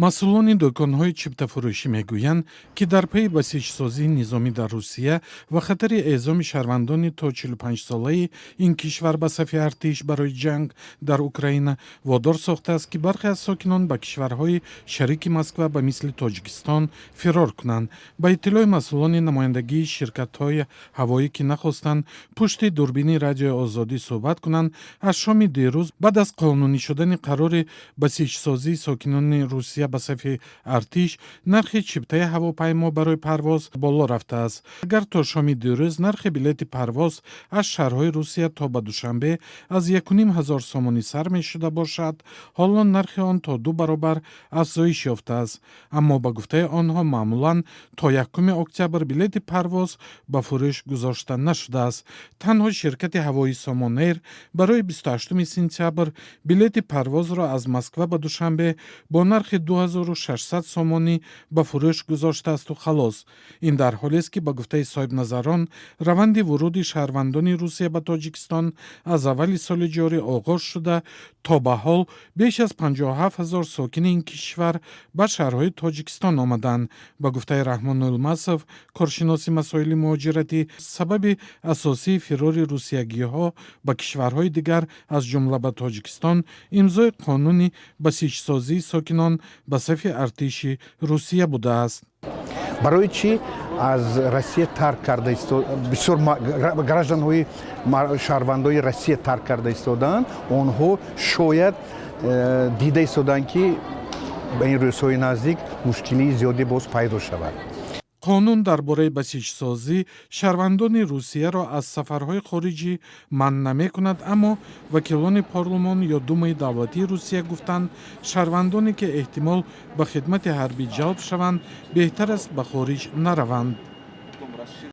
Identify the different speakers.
Speaker 1: Масъулони дӯконҳои чиптафурӯшӣ мегӯянд, ки дар пайи басиҷсозии низомӣ дар Русия ва хатари эъзоми шаҳрвандони то 45-солаи ин кишвар ба сафи артиш барои ҷанг дар Украина водор сохтааст, ки бархе аз сокинон ба кишварҳои шарики Москва, ба мисли Тоҷикистон, фирор кунанд. Ба иттилои масъулони намояндагии ширкатҳои ҳавоӣ, ки нахостанд пушти дурбини Радиои Озодӣ суҳбат кунанд, аз шоми дирӯз, баъд аз қонунӣ шудани қарори басиҷсозии сокинони Русия ба сафи артиш, нархи чиптаи ҳавопаймо барои парвоз боло рафтааст. Агар то шоми дирӯз нархи билети парвоз аз шаҳрҳои Русия то ба Душанбе аз 1500 сомонӣ сар мешуда бошад, ҳоло нархи он то ду баробар афзоиш ёфтааст. Аммо, ба гуфтаи онҳо, маъмулан то 1 октябр билети парвоз ба фурӯш гузошта нашудааст. Танҳо ширкати ҳавоии Сомонэйр барои 28 сентябр билети парвозро аз Москва ба Душанбе бо нархи 2600 сомонӣ ба фурӯш гузоштаасту халос. Ин дар ҳолест, ки, ба гуфтаи соҳибназарон, раванди вуруди шаҳрвандони Русия ба Тоҷикистон аз аввали соли ҷорӣ оғоз шуда, то ба ҳол беш аз 57 ҳазор сокини ин кишвар ба шаҳрҳои Тоҷикистон омаданд. Ба гуфтаи Раҳмон Улмасов, коршиноси масоили муҳоҷиратӣ, сабаби асосии фирори русиягиҳо ба кишварҳои дигар, аз ҷумла ба Тоҷикистон, имзои қонуни басиҷсозии сокинон ба сафи артиши Русия будааст.
Speaker 2: Барои чӣ аз Россия тарк карда, бисёр граждан ҳои, шаҳрвандои Россия тарк карда истодаанд? Онҳо шояд дида истодаанд, ки ба ин рӯзҳои наздик мушкилии зиёде боз пайдо шавад.
Speaker 1: Қонун дар бораи басиҷсозӣ шаҳрвандони Русияро аз сафарҳои хориҷӣ манъ намекунад, аммо вакилони парлумон ё Думаи давлатии Русия гуфтанд, шаҳрвандоне, ки эҳтимол ба хидмати ҳарбӣ ҷалб шаванд, беҳтар аст ба хориҷ нараванд.